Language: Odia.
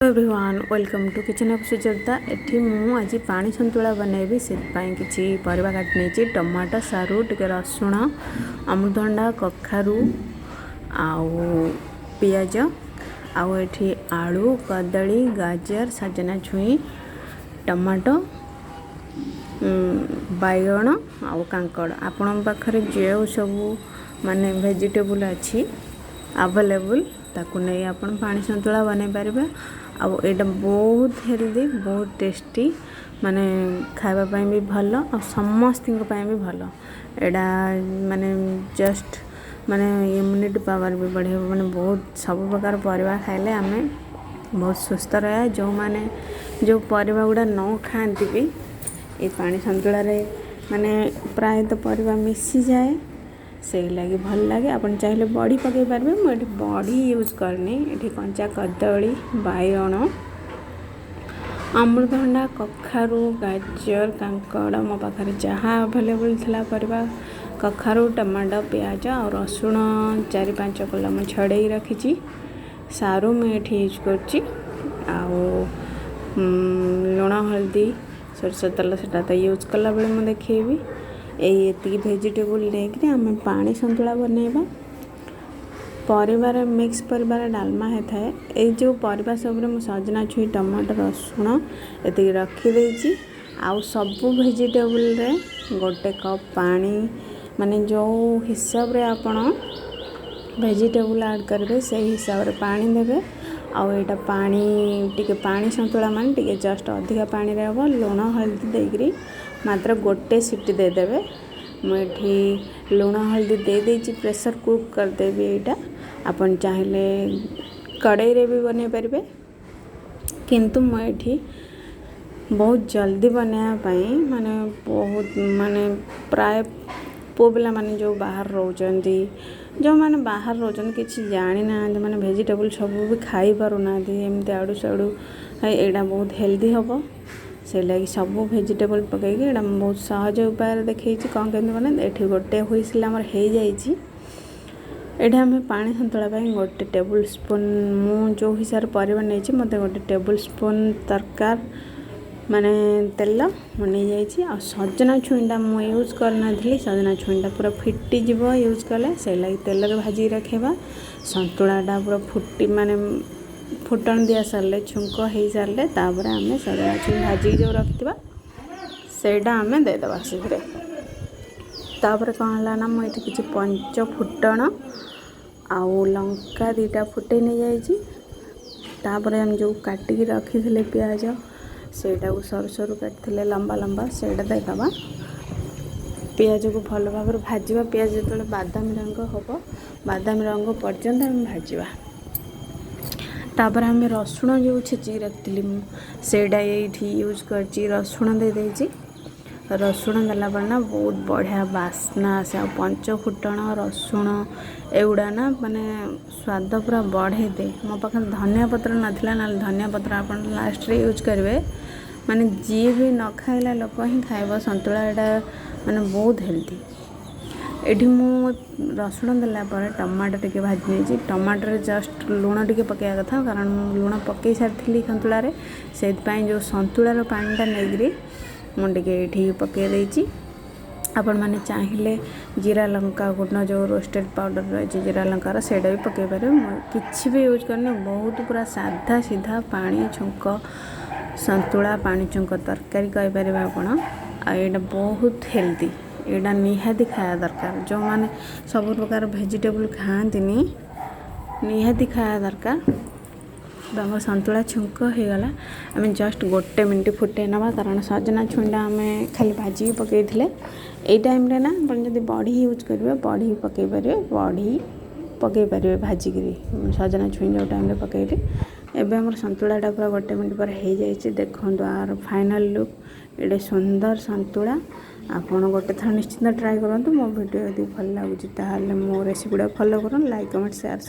Everyone, welcome to Kitchen of Sucharita. ଏଠି ମୁଁ ଆଜି ପାଣି ସନ୍ତୁଳା ବନେଇବି। ସେଥିପାଇଁ କିଛି ପରିବା କାଟି ନେଇଛି: ଟମାଟୋ, ସାରୁ, ଟିକେ ରସୁଣ, ଅମୃତଭଣ୍ଡା, କଖାରୁ ଆଉ ପିଆଜ। ଆଉ ଏଠି ଆଳୁ, କଦଳୀ, ଗାଜର, ସଜନା ଛୁଇଁ, ଟମାଟୋ, ବାଇଗଣ ଆଉ କାଙ୍କଡ଼। ଆପଣଙ୍କ ପାଖରେ ଯେଉଁ ସବୁ ମାନେ ଭେଜିଟେବୁଲ୍ ଅଛି ଆଭେଲେବୁଲ୍, ତାକୁ ନେଇ ଆପଣ ପାଣି ସନ୍ତୁଳା ବନେଇ ପାରିବେ। ଆଉ ଏଇଟା ବହୁତ ହେଲ୍ଦି, ବହୁତ ଟେଷ୍ଟି, ମାନେ ଖାଇବା ପାଇଁ ବି ଭଲ ଆଉ ସମସ୍ତଙ୍କ ପାଇଁ ବି ଭଲ। ଏଇଟା ମାନେ ଜଷ୍ଟ ମାନେ ଇମ୍ୟୁନିଟି ପାୱାର ବି ବଢ଼େଇବ। ମାନେ ବହୁତ ସବୁ ପ୍ରକାର ପରିବା ଖାଇଲେ ଆମେ ବହୁତ ସୁସ୍ଥ ରହିବା। ଯେଉଁମାନେ ଯେଉଁ ପରିବା ଗୁଡ଼ା ନ ଖାଆନ୍ତି ବି, ଏଇ ପାଣି ସନ୍ତୁଳାରେ ମାନେ ପ୍ରାୟତଃ ପରିବା ମିଶିଯାଏ, ସେଇ ଲାଗି ଭଲ ଲାଗେ। ଆପଣ ଚାହିଁଲେ ବଡ଼ି ପକାଇ ପାରିବେ। ମୁଁ ଏଠି ବଡ଼ି ୟୁଜ୍ କରିନି। ଏଠି କଞ୍ଚା କଦଳୀ, ବାଇଗଣ, ଅମୃତଭଣ୍ଡା, କଖାରୁ, ଗାଜର, କାଙ୍କଡ଼, ମୋ ପାଖରେ ଯାହା ଆଭେଲେବୁଲ୍ ଥିଲା ପରିବା, କଖାରୁ, ଟମାଟୋ, ପିଆଜ ଆଉ ରସୁଣ 4-5 କୋଲା ମୁଁ ଛଡ଼େଇ ରଖିଛି। ସାରୁ ମୁଁ ଏଠି ୟୁଜ୍ କରୁଛି। ଆଉ ଲୁଣ, ହଳଦୀ, ସୋରିଷ ତେଲ, ସେଟା ତ ୟୁଜ୍ କଲାବେଳେ ମୁଁ ଦେଖେଇବି। ଏଇ ଏତିକି ଭେଜିଟେବୁଲ୍ ନେଇକିରି ଆମେ ପାଣି ସନ୍ତୁଳା ବନେଇବା। ପରିବାର ମିକ୍ସ ପରିବାର ଡାଲମା ହେଇଥାଏ। ଏଇ ଯେଉଁ ପରିବା ସବୁରେ ମୁଁ ସଜନା ଛୁଇଁ, ଟମାଟୋ, ରସୁଣ ଏତିକି ରଖିଦେଇଛି। ଆଉ ସବୁ ଭେଜିଟେବୁଲ୍ରେ ଗୋଟେ କପ୍ ପାଣି, ମାନେ ଯେଉଁ ହିସାବରେ ଆପଣ ଭେଜିଟେବୁଲ୍ ଆଡ଼୍ କରିବେ, ସେଇ ହିସାବରେ ପାଣି ଦେବେ। ଆଉ ଏଇଟା ପାଣି ଟିକେ, ପାଣି ସନ୍ତୁଳା ମାନେ ଟିକେ ଜଷ୍ଟ ଅଧିକା ପାଣିରେ ହେବ। ଲୁଣ ହଳଦୀ ଦେଇକିରି ମାତ୍ର ଗୋଟେ ସିଟି ଦେଇଦେବେ। ମୁଁ ଏଠି ଲୁଣ ହଳଦୀ ଦେଇଦେଇଛି, ପ୍ରେସର୍ କୁକ୍ କରିଦେବି ଏଇଟା। ଆପଣ ଚାହିଁଲେ କଡ଼େଇରେ ବି ବନେଇ ପାରିବେ, କିନ୍ତୁ ମୁଁ ଏଠି ବହୁତ ଜଲ୍ଦି ବନେଇବା ପାଇଁ, ମାନେ ବହୁତ ମାନେ ପ୍ରାୟ ପୁଅ ପିଲାମାନେ ଯେଉଁ ବାହାରେ ରହୁଛନ୍ତି, ଯେଉଁମାନେ ବାହାରେ ରହୁଛନ୍ତି, କିଛି ଜାଣିନାହାନ୍ତି, ମାନେ ଭେଜିଟେବୁଲ୍ ସବୁ ବି ଖାଇପାରୁନାହାନ୍ତି, ଏମିତି ଆଡ଼ୁ ସାଡ଼ୁ, ଏଇଟା ବହୁତ ହେଲ୍ଦି ହେବ। ସେଇଲାଗି ସବୁ ଭେଜିଟେବୁଲ୍ ପକାଇକି ଏଇଟା ମୁଁ ବହୁତ ସହଜ ଉପାୟରେ ଦେଖେଇଛି କ'ଣ କେମିତି ବନାଏ। ଏଠି ଗୋଟେ ହୁଇସିଲ୍ ଆମର ହେଇଯାଇଛି। ଏଇଠି ଆମେ ପାଣି ସନ୍ତୁଳା ପାଇଁ ଗୋଟେ ଟେବୁଲ୍ ସ୍ପୁନ୍, ମୁଁ ଯେଉଁ ହିସାବରେ ପରିବା ନେଇଛି, ମୋତେ ଗୋଟେ ଟେବୁଲ୍ ସ୍ପୁନ୍ ଦରକାର, ମାନେ ତେଲ ମୁଁ ନେଇଯାଇଛି। ଆଉ ସଜନା ଛୁଇଁଟା ମୁଁ ୟୁଜ୍ କରିନଥିଲି। ସଜନା ଛୁଇଁଟା ପୁରା ଫିଟିଯିବ ୟୁଜ୍ କଲେ, ସେଇଲାଗି ତେଲରେ ଭାଜିକି ରଖିବା। ସନ୍ତୁଳାଟା ପୁରା ଫୁଟି, ମାନେ ଫୁଟଣ ଦିଆ ସାରିଲେ, ଛୁଙ୍କ ହେଇସାରିଲେ, ତାପରେ ଆମେ ସଜନା ଛୁଇଁ ଭାଜିକି ଯେଉଁ ରଖିଥିବା, ସେଇଟା ଆମେ ଦେଇଦେବା ସେଥିରେ। ତାପରେ କ'ଣ ହେଲା ନା, ମୁଁ ଏଠି କିଛି ପଞ୍ଚ ଫୁଟଣ ଆଉ ଲଙ୍କା 2ଟା ଫୁଟେଇ ନେଇଯାଇଛି। ତାପରେ ଆମେ ଯେଉଁ କାଟିକି ରଖିଥିଲେ ପିଆଜ, ସେଇଟାକୁ ସରୁ ସରୁ କାଟିଥିଲେ, ଲମ୍ବା ଲମ୍ବା, ସେଇଟା ଦେଇଦେବା। ପିଆଜକୁ ଭଲ ଭାବରେ ଭାଜିବା। ପିଆଜ ଯେତେବେଳେ ବାଦାମୀ ରଙ୍ଗ ହେବ, ବାଦାମୀ ରଙ୍ଗ ପର୍ଯ୍ୟନ୍ତ ଆମେ ଭାଜିବା। ତାପରେ ଆମେ ରସୁଣ ଯେଉଁ ଛେଚିକି ରଖିଥିଲି, ମୁଁ ସେଇଟା ଏଇଠି ୟୁଜ୍ କରିଛି। ରସୁଣ ଦେଇଦେଇଛି। ରସୁଣ ଦେଲା ପରେ ନା ବହୁତ ବଢ଼ିଆ ବାସ୍ନା ଆସେ। ଆଉ ପଞ୍ଚ ଫୁଟଣ, ରସୁଣ ଏଗୁଡ଼ା ନା ମାନେ ସ୍ୱାଦ ପୁରା ବଢ଼େଇ ଦିଏ। ମୋ ପାଖରେ ଧନିଆ ପତ୍ର ନଥିଲା, ନହେଲେ ଧନିଆ ପତ୍ର ଆପଣ ଲାଷ୍ଟରେ ୟୁଜ୍ କରିବେ। ମାନେ ଯିଏ ବି ନ ଖାଇଲା ଲୋକ ହିଁ ଖାଇବ ସନ୍ତୁଳା। ଏଇଟା ମାନେ ବହୁତ ହେଲ୍ଦି। ଏଠି ମୁଁ ରସୁଣ ଦେଲା ପରେ ଟମାଟୋ ଟିକେ ଭାଜି ନେଇଛି। ଟମାଟୋରେ ଜଷ୍ଟ ଲୁଣ ଟିକେ ପକାଇବା କଥା, କାରଣ ମୁଁ ଲୁଣ ପକାଇ ସାରିଥିଲି ସନ୍ତୁଳାରେ। ସେଇଥିପାଇଁ ଯେଉଁ ସନ୍ତୁଳାର ପାଣିଟା ନେଇକିରି ମୁଁ ଟିକେ ଏଇଠି ପକାଇ ଦେଇଛି। ଆପଣମାନେ ଚାହିଁଲେ ଜିରା ଲଙ୍କା ଗୁଣ୍ଡ, ଯେଉଁ ରୋଷ୍ଟେଡ଼ ପାଉଡ଼ର ରହିଛି ଜିରା ଲଙ୍କାର, ସେଇଟା ବି ପକାଇ ପାରିବେ। ମୁଁ କିଛି ବି ୟୁଜ୍ କରିନି। ବହୁତ ପୁରା ସାଧା ସିଧା ପାଣି ଛୁଙ୍କ ସନ୍ତୁଳା, ପାଣି ଛୁଙ୍କ ତରକାରୀ କହିପାରିବେ ଆପଣ। ଆଉ ଏଇଟା ବହୁତ ହେଲ୍ଦି। ଏଇଟା ନିହାତି ଖାଇବା ଦରକାର। ଯେଉଁମାନେ ସବୁ ପ୍ରକାର ଭେଜିଟେବୁଲ୍ ଖାଆନ୍ତିନି, ନିହାତି ଖାଇବା ଦରକାର। ଆମର ସନ୍ତୁଳା ଛୁଙ୍କ ହେଇଗଲା। ଆମେ ଜଷ୍ଟ ଗୋଟେ ମିନିଟ୍ ଫୁଟେଇ ନେବା, କାରଣ ସଜନା ଛୁଇଁଟା ଆମେ ଖାଲି ଭାଜିକି ପକାଇଥିଲେ। ଏଇ ଟାଇମ୍ରେ ନା ଆପଣ ଯଦି ବଢ଼ି ୟୁଜ୍ କରିବେ, ବଢ଼ି ପକାଇ ପାରିବେ। ବଢ଼ି ପକାଇ ପାରିବେ ଭାଜିକିରି ସଜନା ଛୁଇଁ ଯେଉଁ ଟାଇମ୍ରେ ପକାଇଲି। ଏବେ ଆମର ସନ୍ତୁଳାଟା ପୁରା ଗୋଟେ ମିନିଟ୍ ପରେ ହେଇଯାଇଛି। ଦେଖନ୍ତୁ ଆର ଫାଇନାଲ୍ ଲୁକ୍। ଏଡ଼େ ସୁନ୍ଦର ସନ୍ତୁଳା, ଆପଣ ଗୋଟେ ଥର ନିଶ୍ଚିନ୍ତ ଟ୍ରାଏ କରନ୍ତୁ। ମୋ ଭିଡ଼ିଓ ଯଦି ଭଲ ଲାଗୁଛି, ତାହେଲେ ମୋ ରେସିପିଟା ଫଲୋ କରନ୍ତୁ, ଲାଇକ୍, କମେଣ୍ଟ, ସେୟାର।